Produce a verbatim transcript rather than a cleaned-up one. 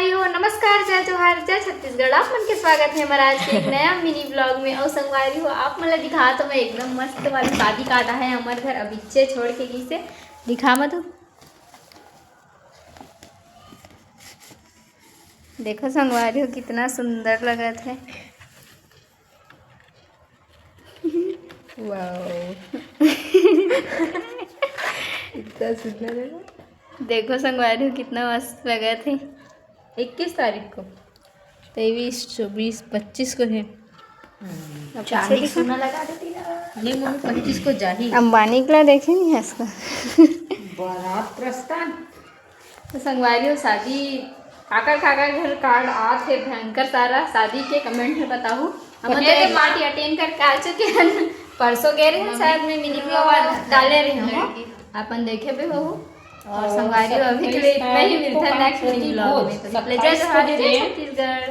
भाई हो, नमस्कार, जय जोहार, जय छत्तीसगढ़। आप मन के स्वागत है हमारा आज के एक नया मिनी ब्लॉग में। और संगवारी हो, आप मन ला दिखा तो मैं एकदम मस्त वाली शादी कार्ड है हमर घर, अभिच्चे छोड़ के गिसे। दिखा मत। देखो संगवारी हो, कितना सुंदर लगत है। वाओ। इतना सुंदर है ना। देखो संगवारी हो, कितना मस्त लगत है। इक्कीस तारीख को। तेईस, चौबीस, पच्चीस को है। अब चांदी पीछे सोना लगा देती ना। नहीं मम्मी, पच्चीस को जाही। अंबानी के ला देखे नहीं है इसका। बारात प्रस्थान। तो संगवारी हो, शादी काकर काकर घर कार्ड आत हे भयंकर सारा शादी के, कमेंट में बताहू। हमन पता तो है। के पार्टी अटेंड करके आ चुके हैं। परसों गए रहे शायद, मैं मिनी ब्लॉग डाले रहे हूँ, अपन देखे भी हो। और संगवारी हो, अभी के लिए इतना ही, मिलता है नेक्स्ट मिनी ब्लॉग में। तो जय जोहार, जय छत्तीसगढ़।